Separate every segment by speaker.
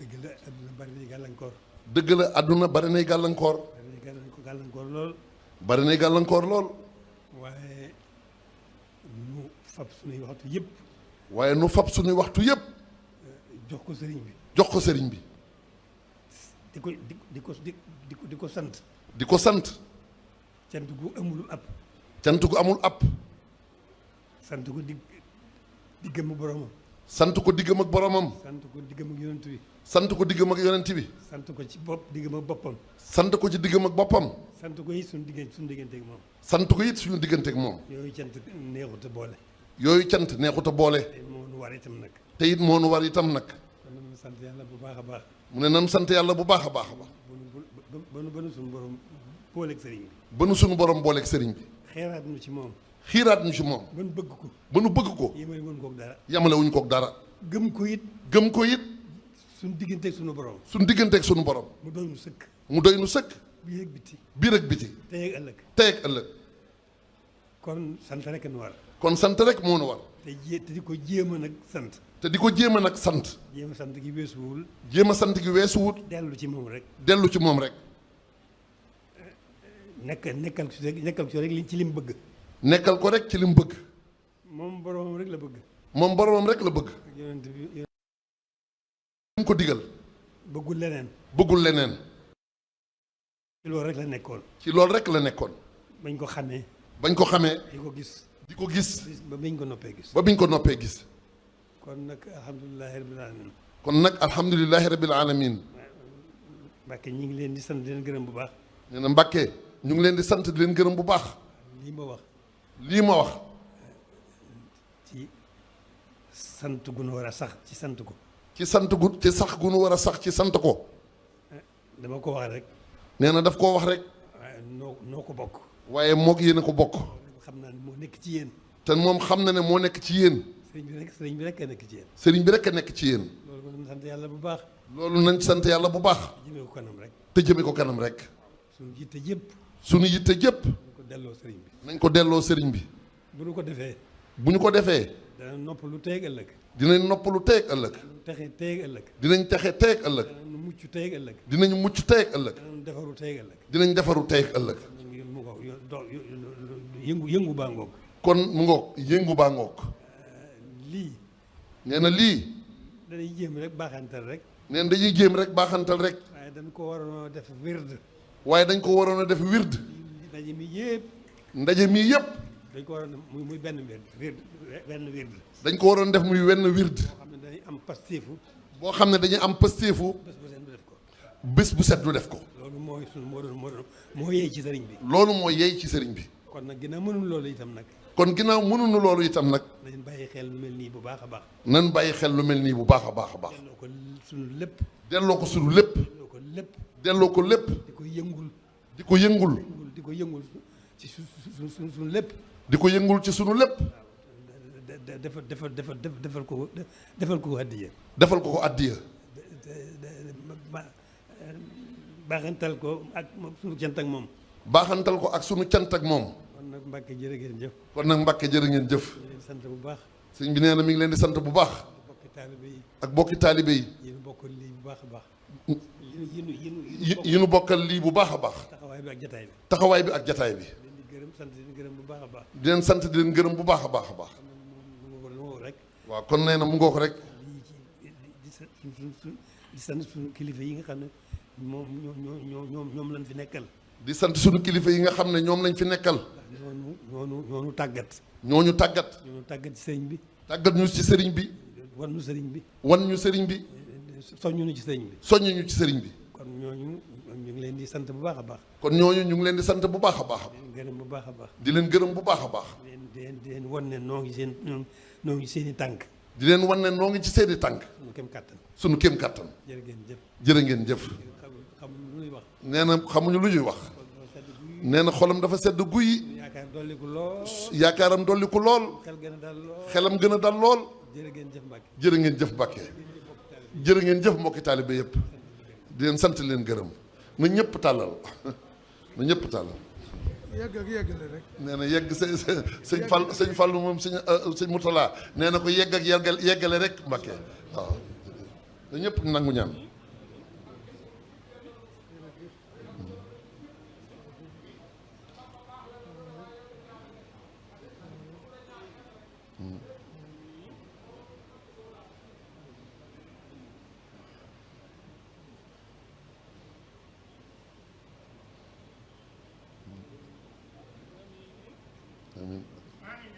Speaker 1: dëgg la àdduna bari nay gàllankoor.
Speaker 2: dëgg la àdduna bari nay gàllankoor.
Speaker 1: bari nay gàllankoor lool.
Speaker 2: bari nay gàllankoor lool.
Speaker 1: waaye nu fab suñuy waxtu yëpp.
Speaker 2: waaye nu fab suñuy waxtu yëpp.
Speaker 1: jox ko sëriñ bi.
Speaker 2: jox ko sëriñ bi.
Speaker 1: di ko sant.
Speaker 2: di ko sant.
Speaker 1: cant gu amul ab.
Speaker 2: cant gu amul ab.
Speaker 1: sant ko diggam ak boromam.
Speaker 2: sant ko diggam ak boromam.
Speaker 1: sant ko diggam ak yonent bi.
Speaker 2: sant ko diggam ak yonent bi.
Speaker 1: sant ko ci diggam ak boppam.
Speaker 2: sant ko ci diggam ak boppam.
Speaker 1: sant ko it suñu digganteeg moom.
Speaker 2: sant ko it suñu digganteeg moom.
Speaker 1: yooyu cant neexut a boole.
Speaker 2: yooyu cant neexut a boole.
Speaker 1: te moo nu war itam nag.
Speaker 2: te it moo nu war itam nag.
Speaker 1: kon nag sant yàlla bu baax a baax.
Speaker 2: mu ne nan sant yàlla bu baax a baax a baax.
Speaker 1: ba nu suñu borom booleeg sëriñ bi.
Speaker 2: ba nu suñu borom booleeg sëriñ bi.
Speaker 1: xeeraat nu ci moom.
Speaker 2: xiiraat ñu ci moom.
Speaker 1: ba nu bëgg ko.
Speaker 2: ba nu bëgg ko.
Speaker 1: yemale wuñ koog dara.
Speaker 2: yamale wuñ koog dara.
Speaker 1: gëm ko it.
Speaker 2: gëm ko it.
Speaker 1: suñu digganteeg suñu borom.
Speaker 2: suñu digganteeg suñu borom.
Speaker 1: mu doy nu sëkk.
Speaker 2: mu doy nu sëkk.
Speaker 1: biir ak biti.
Speaker 2: biir ak biti.
Speaker 1: tey ak ëllëg.
Speaker 2: tey ak ëllëg.
Speaker 1: kon sant rek nu war.
Speaker 2: kon sant rek moo nu war.
Speaker 1: te di ko jéem a nag sant.
Speaker 2: te di ko jéem a nag sant.
Speaker 1: jéem a sant gi weesuwul.
Speaker 2: jéem a sant gi weesuwut.
Speaker 1: dellu ci moom rek.
Speaker 2: dellu ci moom rek.
Speaker 1: nekkal ci rek ci lim bëgg.
Speaker 2: nekkal ko rek ci li mu bëgg.
Speaker 1: moom boromam rek la bëgg.
Speaker 2: moom boromam rek la bëgg.
Speaker 1: yonent bi
Speaker 2: mu ko digal.
Speaker 1: bëggul leneen.
Speaker 2: bëggul leneen.
Speaker 1: ci loolu rek la nekkoon.
Speaker 2: ci loolu rek la nekkoon.
Speaker 1: bañ ko xamee.
Speaker 2: bañ ko xamee.
Speaker 1: di ko gis.
Speaker 2: di ko gis.
Speaker 1: ba biñ ko noppee gis.
Speaker 2: ba biñ ko noppee gis.
Speaker 1: kon nag alhamdulilahi rabbil alamin.
Speaker 2: kon nag alhamdulilahi rabbil alamin.
Speaker 1: Mbàkke ñu ngi leen di sant di leen gërëm bu baax.
Speaker 2: nee na Mbàkke ñu ngi leen di sant di leen gërëm bu baax.
Speaker 1: lii ma wax.
Speaker 2: lii ma wax.
Speaker 1: ci sant gu nu war a sax ci sant ko.
Speaker 2: ci sant gu ci sax gu nu war a sax ci sant ko.
Speaker 1: dama ko wax rek.
Speaker 2: nee na daf koo wax rek.
Speaker 1: waaye noo ko bokk.
Speaker 2: waaye moog yéen a ko bokk.
Speaker 1: xam naa ne moo nekk ci yéen.
Speaker 2: te moom xam na ne moo nekk ci yéen.
Speaker 1: sëriñ bi rek a nekk ci yéen.
Speaker 2: sëriñ bi rek a nekk ci yéen.
Speaker 1: loolu nañ sant yàlla bu baax.
Speaker 2: loolu nañ sant yàlla bu baax.
Speaker 1: jëmee ko kanam rek.
Speaker 2: te jëme ko kanam rek.
Speaker 1: suñu yitte yëpp.
Speaker 2: suñu yitte jëpp.
Speaker 1: nañ ko delloo sëriñ bi.
Speaker 2: nañ ko delloo sëriñ bi.
Speaker 1: bu ñu ko defee.
Speaker 2: bu ñu ko defee.
Speaker 1: dana noppalu teeg ëllëg.
Speaker 2: dinañ noppalu teeg ëllëg.
Speaker 1: danañ texe teeg ëllëg.
Speaker 2: dinañ texe teeg ëllëg.
Speaker 1: danañ mucc teeg ëllëg.
Speaker 2: dinañ mucc teeg ëllëg.
Speaker 1: danañ defaru teeg ëllëg.
Speaker 2: dinañ defaru teeg ëllëg.
Speaker 1: yëngu baa ngoog.
Speaker 2: kon mu ngoog yëngu baa ngoog.
Speaker 1: lii.
Speaker 2: nee na lii.
Speaker 1: dañuy jéem rek baaxantal rek.
Speaker 2: nee na dañuy jéem rek baaxantal rek.
Speaker 1: waaye dañ ko waroon a def wird.
Speaker 2: waaye dañ ko waroon a def wird.
Speaker 1: ndaje mi yëpp.
Speaker 2: ndaje mii yëpp.
Speaker 1: dañ ko waroon a muy benn wird benn wird.
Speaker 2: dañ ko waroon def muy wenn wird.
Speaker 1: boo xam ne dañuy am pasteefu.
Speaker 2: boo xam ne dañuy am pastéefu.
Speaker 1: bés bu set du def ko.
Speaker 2: bés bu set du def ko.
Speaker 1: loolu mooy sunu moo yey ci sëriñ bi.
Speaker 2: loolu mooy yey ci sëriñ bi.
Speaker 1: kon nag ginnaaw mënul loolu itam nag.
Speaker 2: kon ginnaaw mënuñu loolu itam nag.
Speaker 1: nañ bàyyi xel lu mel nii bu baax a baax.
Speaker 2: nan bàyyi xel lu mel nii bu baax a baax a baax.
Speaker 1: delloo ko sunu lépp.
Speaker 2: delloo ko sunu lépp.
Speaker 1: delloo ko lépp.
Speaker 2: delloo ko lépp.
Speaker 1: di ko yëngul.
Speaker 2: di ko yëngul.
Speaker 1: di ko yëngul ci sunu lépp.
Speaker 2: di ko yëngul ci sunu lépp.
Speaker 1: defal ko addiya.
Speaker 2: defal ko addiya.
Speaker 1: baaxantal ko ak sunu cant ak moom.
Speaker 2: baaxantal ko ak sunu cant ak moom.
Speaker 1: kon nag Mbàkke jërë ngeen jëf.
Speaker 2: kon nag Mbàkke jërë ngeen jëf.
Speaker 1: di leen sant bu baax.
Speaker 2: sëñ bi nee na mi ngi leen di sant bu baax.
Speaker 1: bokki taalibe yi.
Speaker 2: ak bokki taalibe yi.
Speaker 1: yéen bokkal lii bu baax a baax.
Speaker 2: yi nu bokkal lii bu baax a baax.
Speaker 1: taxawaay bi ak jataay bi.
Speaker 2: taxawaay bi ak jataay bi.
Speaker 1: leen di gërëm sant di leen gërëm bu baax a baax.
Speaker 2: di leen sant di leen gërëm bu baax a baax a baax.
Speaker 1: rek.
Speaker 2: waaw kon nee na mu ngoo ko rek.
Speaker 1: di sant suñu kilifa yi nga xam ne moom ñoom lañ fi nekkal.
Speaker 2: di sant suñu kilifa yi nga xam ne ñoom lañ fi nekkal.
Speaker 1: ñoonu tàggat.
Speaker 2: ñooñu tàggat.
Speaker 1: ñoonu tàggat ci sëriñ bi.
Speaker 2: tàggat ñu ci sëriñ bi.
Speaker 1: wan ñu sëriñ bi.
Speaker 2: wan ñu sëriñ bi.
Speaker 1: soññu ñu ci sëriñ bi.
Speaker 2: soññu ñu ci sëriñ bi.
Speaker 1: kon ñooñu ñu ngi leen di sant bu baax a baax.
Speaker 2: kon ñooñu ñu ngi leen di sant bu baax a baax.
Speaker 1: di leen gërëm bu baax a baax.
Speaker 2: di leen gërëm bu baax a baax.
Speaker 1: di leen wan ne noo ngi seen i tànk.
Speaker 2: di leen wan ne noo ngi ci seeni tànk.
Speaker 1: suñu kéem kattan.
Speaker 2: suñu kéem kattan.
Speaker 1: jërë ngeen jëf.
Speaker 2: jërë ngeen jëf.
Speaker 1: xamuñu lu ñuy wax.
Speaker 2: nee na xamuñu lu ñuy wax. nee na xolam dafa sedd guy.
Speaker 1: yaakaar dolliku lool.
Speaker 2: yaakaaram dolliku lool.
Speaker 1: xel gën a dal lool.
Speaker 2: xelam gën a dal lool.
Speaker 1: jërë ngeen jëf Mbàkke.
Speaker 2: jërë ngeen jëf Mbàkke. jërë ngeen jëf mbokki taalibe yëpp. di leen sant leen gërëm. na ñëpp tàllal na ñëpp tàllal.
Speaker 3: yegg ak yeggale rek.
Speaker 2: nee na yegg sëñ Fall moom sëñ Moutala nee na ko yegg ak yeggale rek Mbàkke waaw na ñëpp nangu ñaan. amiin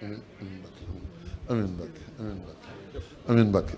Speaker 2: amiin amiin Mbàkke amiin Mbàkke amiin Mbàkke amiin Mbàkke